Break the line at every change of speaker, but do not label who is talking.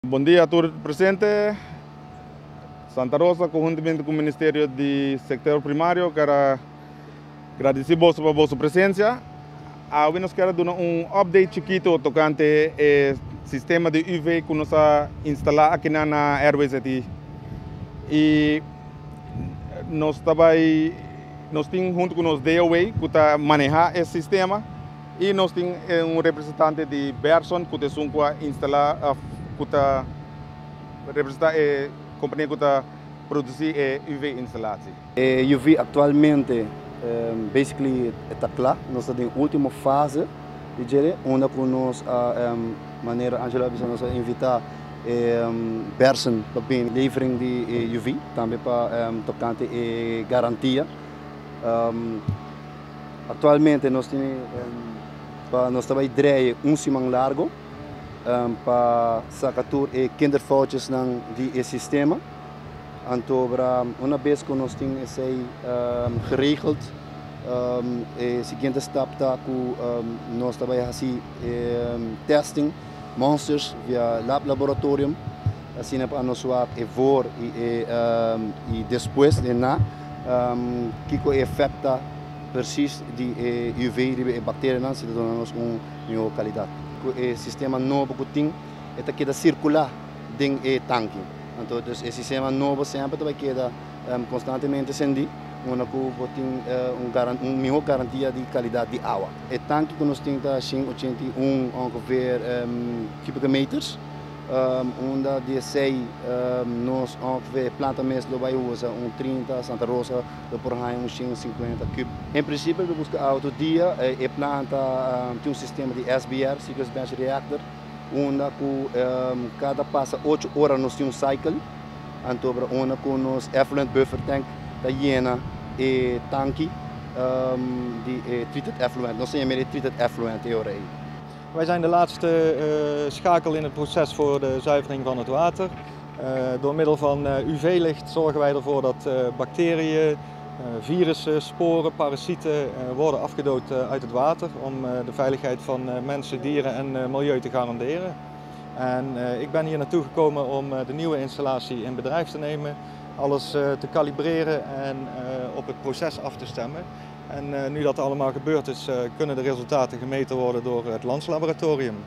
Bon dia tur presente. Santa Rosa, conhuntamente cu Ministerio di Sector Primario, kier gradici boso pa boso presencia. Awe nos kier duna un update chikito tocante e sistema di UV cu nos a instala aki na RWZI. Y nos tambe nos tin hunto cu nos DOW cu ta maneha e sistema y nos tin un representante di Berson cu ta instala, cu ta representa e compania cu ta produci e UV instalatie.
E UV actualmente basically ta cla, nos ta den ultimo fase di dje, unda cu nos, manera Angela a nos invita Berson pa bin levering di UV, tambe pa tocante e garantia. Actualmente nos tin pa nos tambe draai un siman largo pa saca tur e kinderfoutjes nan di e sistema. Anto, un bes cu nos tin esey geregeld, e siguiente stap ta cu nos tambe haci testing monsters via laboratorium, asina pa nos wak e voor y despues di na kico efecto precies di UV di e bacteria si duna nos un miho calidad. E sistema nobo cu tin ta keda circula den e tanki. Anto, e sistema nobo semper ta keda constantemente cendi, unda cu tin un miho garantia di calidad di awa. E tanki cu nos tin ta 181 ongeveer kubieke meters. Unda di esey nos ongeveer planta mes lo bay usa un 30, Santa Rosa lo por un 150 kub. En principio, nos busca otro dia, e planta tin un sistema di SBR, Sequence Batch Reactor, unda cu cada pasa 8 ora nos tin un cycle. Anto, unda cu nos effluent buffer tank ta yena e tanki di treated effluent. Nos yama treated effluent e ora ey.
Wij zijn de laatste schakel in het proces voor de zuivering van het water. Door middel van UV-licht zorgen wij ervoor dat bacteriën, virussen, sporen, parasieten worden afgedood uit het water om de veiligheid van mensen, dieren en milieu te garanderen. En ik ben hier naartoe gekomen om de nieuwe installatie in bedrijf te nemen, alles te kalibreren en op het proces af te stemmen. En nu dat allemaal gebeurd is, kunnen de resultaten gemeten worden door het landslaboratorium.